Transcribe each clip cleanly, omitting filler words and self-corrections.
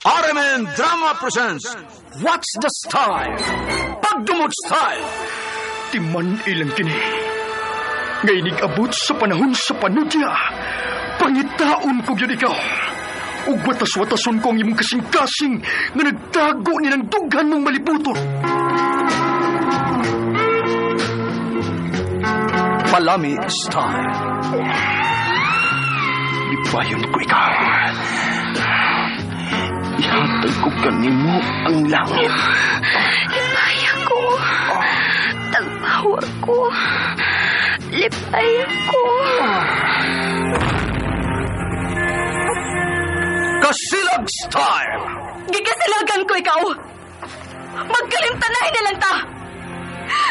RMN Drama presents What's the Style? Pagdumot Style! Timan ilang kini. Ngay abot sa panahon sa panudya. Pangitaon ko gyud ikaw. Ug watas-watason ko ang imong kasing-kasing nga nagtago ni ng dughan mong malibuton. Palami Style. Ipayon ko ikaw. Ihatag ko kanimo ang langit. Lipay ako. Tagpawa ko. Lipay ako. Kasilag Style! Gikasilagan ko ikaw. Magkalimtanay na lang ta.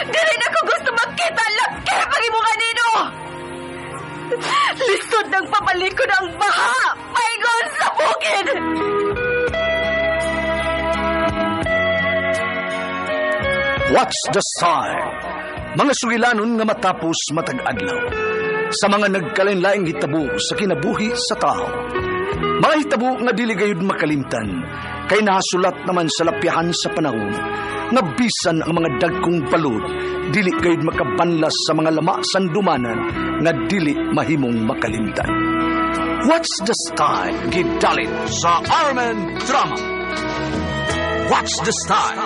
Dili na ko gusto magkita laki pag imo kanino. Lisod ng pabalikon ang baha. Paingon sa bukid. What's the Style? Mga sugilanon nga matapos matag adlaw. Sa mga nagkalain-laing hitabo sa kinabuhi sa tao. Mga hitabo nga dili gayud makalimtan, kay nahasulat naman sa lapyahan sa panahon, nga bisan ang mga dagkong balod, dili gayud makabanlas sa mga lama sandumanan nga dili mahimong makalimtan. What's the Style? Gidalit sa RMN Drama. What's the Style?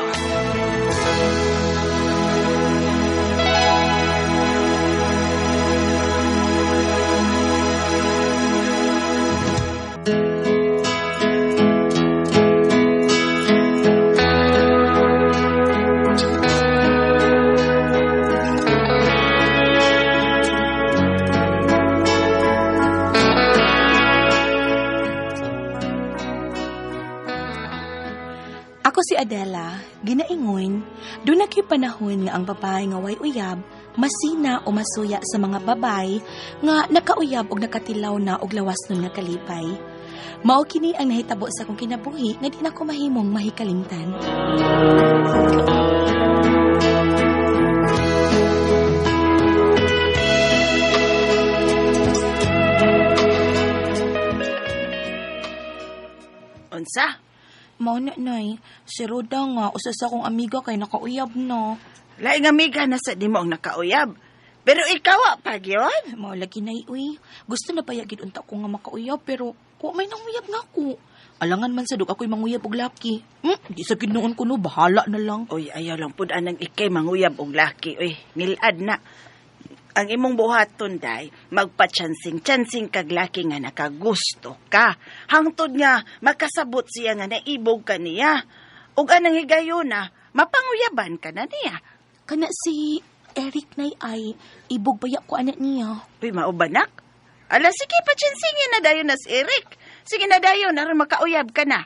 Ako si Adela, ginaingon, doon na panahon nga ang babae nga way uyab, masina o masuya sa mga babae nga nakauyab og nakatilaw na og lawas nun nga kalipay. Mao kini ang nahitabo sa akong kinabuhi nga di na ko mahimong mahikalimtan. Unsa? Mao na nay, si Roda nga usa sa akong amiga kay nakauyab na. Laing amiga na sa di mo ang nakauyab. Pero ikaw wa pa gyud. Mao lagi nay uy, gusto na paya gid unta ko nga makauyab pero wa may nanguyab nga ako. Alangan man sa dug ako'y manguyab og laki. Di sa gid noon ko no, bahala na lang. Uy, ayaw lang pud anang ikay manguyab og laki. Uy, ngilad na. Ang imong buhaton day, magpa-chansing-chansing kag laki nga nakagusto ka. Hangtod nga makasabot siya nga naibog ka niya. Ug anang higayuna, mapanguyaban ka na niya. Kana si Eric nay ay ibog baya ko anak niya. Uy, maubanak. Ala, sige, pa-chansingin na dayon na si Eric. Sige na dayon, aron makauyab ka na.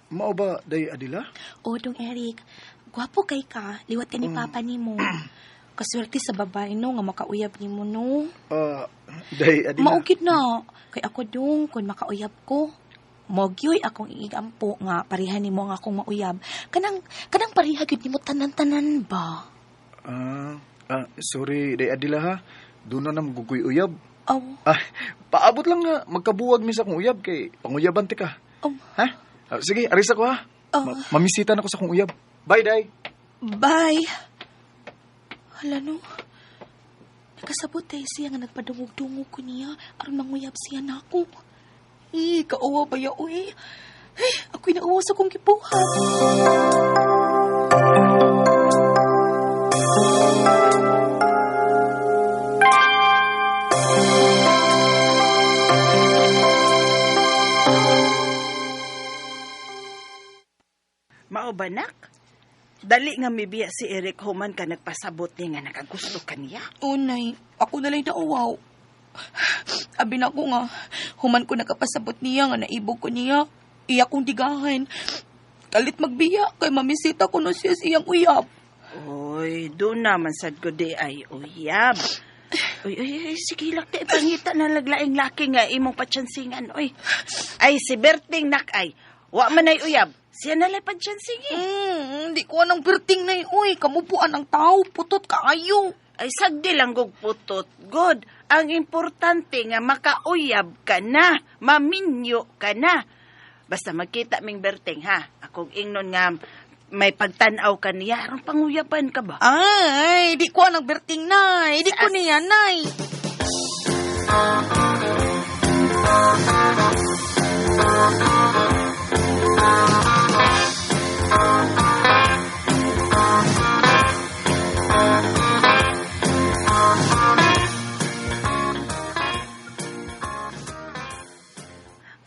Mao ba, Day Adila? O, dong Eric, gwapo kay ka, liwat ka ni papa nimo. Kaswerte sa babae no nga makauyab nimo no. Day Adila. Maugid na. Kay ako dong kun makauyab ko. Mogyoy akong iigampo nga pareha nimo nga akong mauyab. Kanang kanang pareha gyud nimo tanan-tanan ba? Sorry, Day Adila ha. Doon na magugoy uyab. Aw, Paabot lang nga magkabuwag mi sa akong uyab kay panguyaban ti ka. aw. Ha? Sige, aris ako ha. Oh. Mamisita na ako sa akong uyab. Bye, Day. Bye. Hala no. Nakasabot eh siya nga nagpadungog-dungog ko niya aron manguyab siya nako. Eh, kauwa ba ya, uy? Ay, ako'y nauwa sa kong gibuhat. Mao ba, nak? Dali nga mibiya si Eric human ka nagpasabot niya nga nakagusto ka niya. Unay, ako na lang nauwaw. Abi na ko nga, human ko nakapasabot niya nga naibog ko niya. Iya kong digahan. Kalit magbiya, kay mamisita ko no siya siyang uyab. Oy, doon naman sad ko di ay uyab. Uy, uy, uy, sige lang, di pangita na laglaing laki nga imong patsansingan, uy. Ay, si Berting nak ay, wa man ay uyab. Siya na lang patsansing eh. Di ko anang Berting na uy. Kamupuan ang tao, putot kaayo. Ay, sagdi lang gug putot, good. Ang importante nga makauyab ka na, maminyo ka na. Basta magkita ming Berting, ha? Akong ingnon nga may pagtanaw ka niya, aron panguyaban ka ba? Ay, di ko anang Berting, nay. Di ko niya, nay.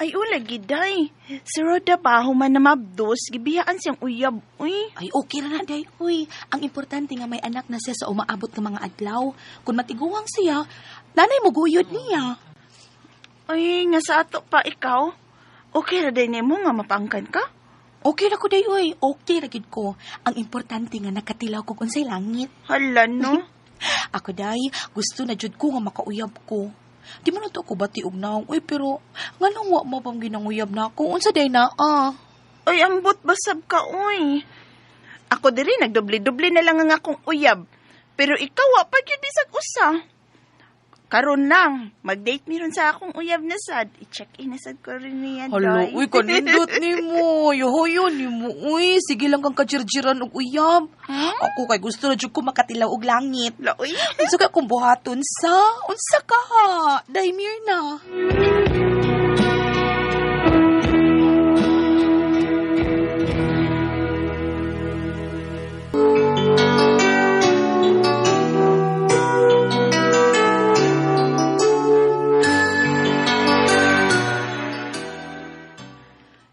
Ay, ula, giday. Si Roda pa, human na mabdos, gibiyaan siyang uyab, uy. Ay, okay ra na, day, uy. Ang importante nga may anak na siya sa umaabot ng mga adlaw. Kung matiguang siya, nanay mo guyod niya. Ay, nga sa ato pa ikaw. Okay ra day nimo nga mapangkan ka? Okay ra ko, day, uy. Okay ra gid ko. Ang importante nga nakatilaw kog unsay langit. Hala, no? Ako, day, gusto na jud ko nga makauyab ko. Di man na to ako bati og naong, uy, pero nganong wa mo pang ginanguyab na ako? Unsa day na, ah? Ay, ambot basab ka, uy. Ako diri, nagdubli-dubli na lang ang akong uyab. Pero ikaw, wa pa gyud bisag usa. Karon lang, mag-date mi ron sa akong uyab na sad. I-check in na sad ko rin niya, Hala, day. uy, kanindot ni mo. Yohoyo ni mo, uy. Sige lang kang kajirjiran og uyab. Ako kay gusto na jud ko makatilaw og langit. La, uy. Unsa ka kung buhaton sa? Unsa ka? Day Mirna.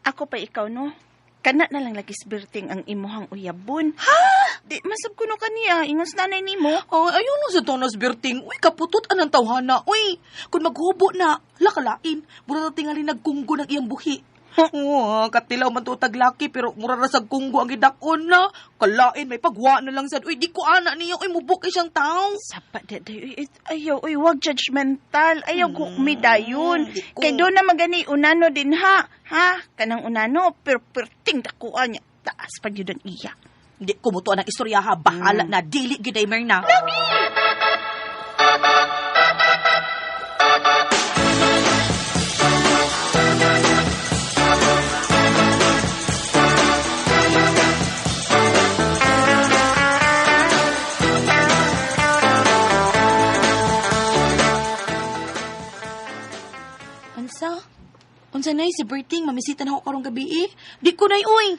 Ako pa ikaw, no? Kana na lang lagi sbirting ang imuhang uyabon. Ha? Di, masab kuno kaniya. Ingon sa nanay nimo. Ay, ayaw na sa tonas berting. Uy, kaputot anang tawhana. Uy, kung maghubo na, lakalain. Mura na tingali nagkunggo ng iyang buhi. Oh, katilaw man to taglaki pero mura ra sa kunggo ang gidakon na. Kalain may pagwa na lang sad. Uy, di ko ana niya. Uy, mubok siyang tao. Sapa, di, di, uy, ayaw, uy, wag judgmental. Ayaw mm, dayon. Di ko. Kay doon na magani unano din ha. Ha? Kanang unano, pero perting dakuan niya. Taas pa yun ang iya. Di ko mo to ang istorya ha. Bahala na. Dili gyud ay Mirna. Unsa? Unsa nay si Berting mamisita na ako karong gabi eh. Di ko nay uy.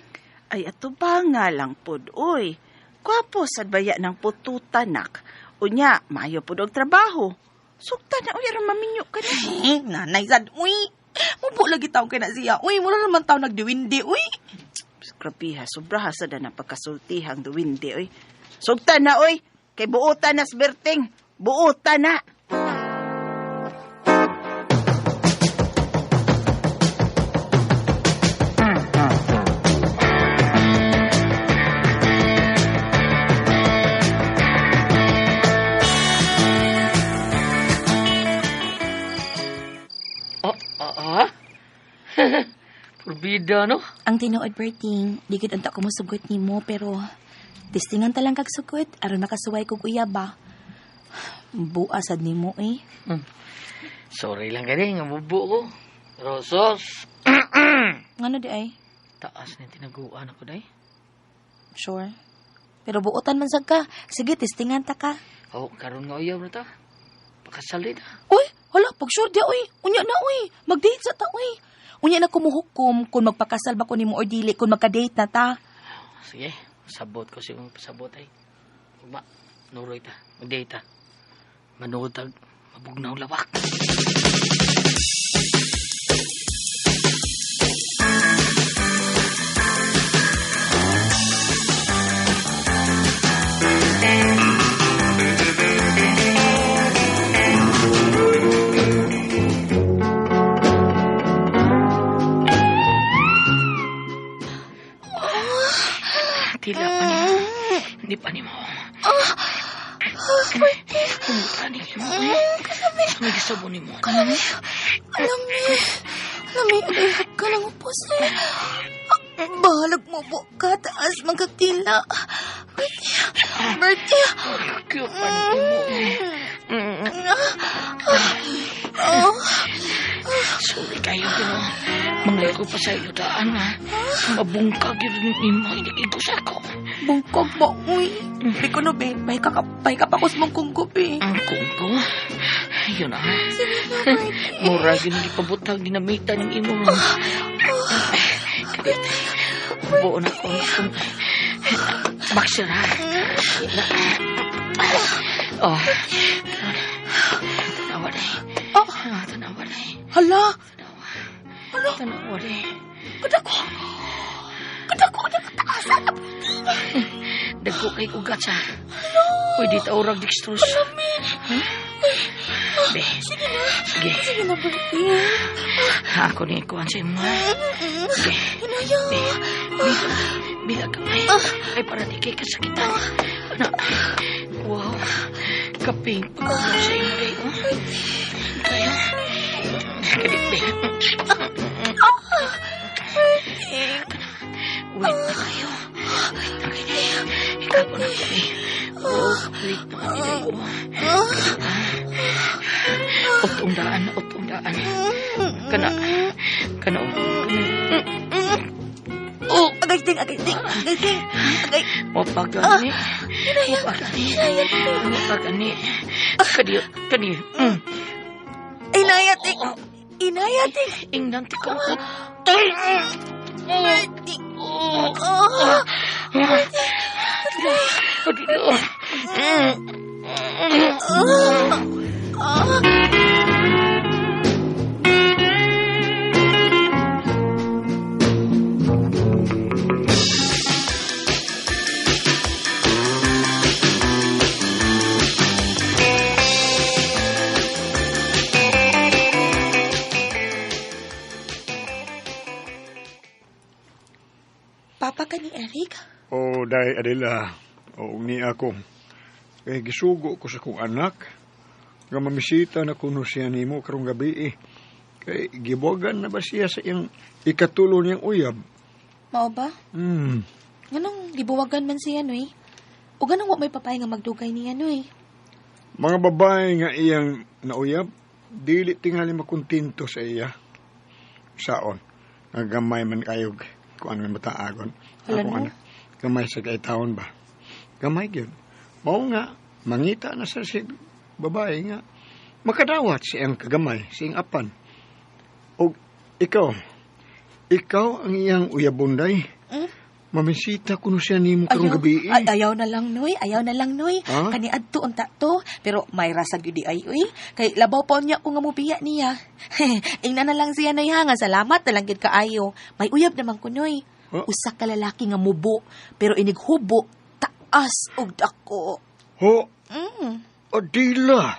Ay, ato ba nga lang pod, uy. Kwapo sad baya ng pututanak. Unya, maayo pod og trabaho. Sukta na, uy, aron maminyo ka na. Eh, nanay sad uy. Mubo lagi taon kay na siya. Uy, mura naman taon nagdiwindi uy. Grabe ha, sobra ha sad na pagkasultihang duwindi, uy. Sugta na, uy. Kay buutan na sberting. Buutan na. Oh, ah, ah? Purbida, no? Ang tinuod, Berting, di gid unta ko mosugot nimo pero testingan ta lang kag sugot aron makasuway kog uyab ba. Buas sad nimo eh. Sorry lang gani, nga mubo ko. Rosos, Ngano di ay? taas na tinaguan ako, day. Sure. Pero buotan man sad ka. Sige, testingan ta ka. Oh, karon nga uyab na ta. Pakasalid, ha? Uy, hala, pag sure di uy. Unya na uy. Mag-date sa ta uy. Unya na kumuhukom kung magpakasal ba ko nimo or dili kung magka-date na ta. Sige, sabot ko siyang pasabot, ay. Ugma, nuroy ta, mag-date ta. Manood tag, mabugnaw lawak. Tila pa niya. pa nimo. Kumuta ni mo. Sa may gisabon nimo. Kalami. Alami. Alami, agay ka lang upos eh. Bahalag mo po ka, taas magkagtila. Bertie, Bertie. Cute pa nimo. Oh, Sorry kayo, pero mangay ko pa sa iyo daan, ha. Mabungkag yun nimo, hindi igos ako. Bungkog mo, uy. Di ko no, be. Bay ka, bay ka pa ko sa mong kungko, be. Ang kungko? Yun na. Sige na, Bertie. Mura yun gipabutang dinamita ng imo. Kadit, buo na ko. Boxer, ha? Oh. Tanawa na. Oh. Tanawa na. Hala. Tanawa. Tanawa na. Kadako. Kadako, nakataasan na, Bertie. Dagko kay ugat sa. Pwede taurag dextrose. Huh? Be. Sige na. Sige. Sige na, Bertie. Ako ni kuan sa imo. Sige. Hinaya. Bila, bila ka may. Ay, para di kay kasakitan. Ano? Wow. Kaping pagkulang sa imo day. Oh. Kayo. Kadit, be. Wait na kayo. Wait na kayo. Ikaw na ko, eh. Oh, wait na kami day. Oh. Utong daan, utong daan. Kana, kana. Oh, Agay, ting, agay, ting, agay, ting, agay. Mapagani. Mapagani. Mapagani. Kadi, kadi. Inaya, ting. Inaya, ting. Ingnan ti ko. Bertie. Oh. Oh. Kadi. Oh. Papa ka ni Eric? Oh, day Adela. O ni ako. Kay gisugo ko sa kong anak. Nga mamisita na kuno siya nimo karong gabi eh. Kay gibuwagan na ba siya sa iyang ikatulo niyang uyab? Mao ba? Hmm. Nganong gibuwagan man siya, noy? O ganong wa may papay nga magdugay niya, noy? Mga babae nga iyang nauyab, dili tingali makontento sa iya. Saon, nga gamay man kayog kung ano man mataagon. Hala, Akong no? anak, gamay sa kaitawon ba? Gamay gyud. Mao nga, mangita na sa si babae nga, makadawat siyang kagamay, siyang apan. O ikaw, ikaw ang iyang uyabunday. Hmm? Mamisita kuno siya nimo karong gabi. Ay, ayaw na lang, noy. Ayaw na lang, noy. Ha? Kani adto unta to. Pero may rasa gyud di ay, uy. Kay labaw pa niya ko nga mobiya niya. Ingna na lang siya, noy, ha. Nga salamat na lang gyud kaayo. May uyab naman ko, noy. Huh? Usa ka lalaki nga mubo, pero inighubo, taas og dako. Ho, Mm. Adela.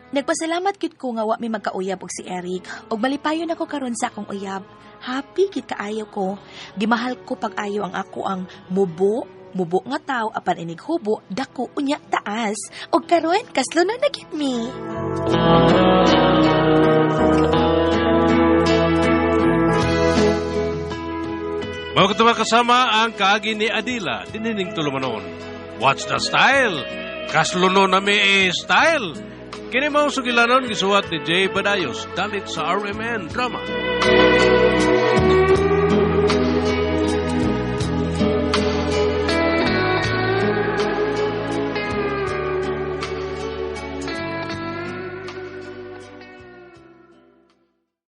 Nagpasalamat gid ko nga wa mi magkauyab og si Eric. Og malipayon ako karon sa akong uyab. Happy gid kaayo ko. Gimahal ko pag-ayo ang ako ang mubo, mubo nga tawo apan inig hubo, dako unya taas. Og karon kaslo na na gid mi. Mga katama kasama ang kaagi ni Adila, dinining tulumanon. What's the style? Kasluno na mi eh, style. Kini mao sugilanon gisuwat ni Jay Badayos, dalit sa RMN Drama.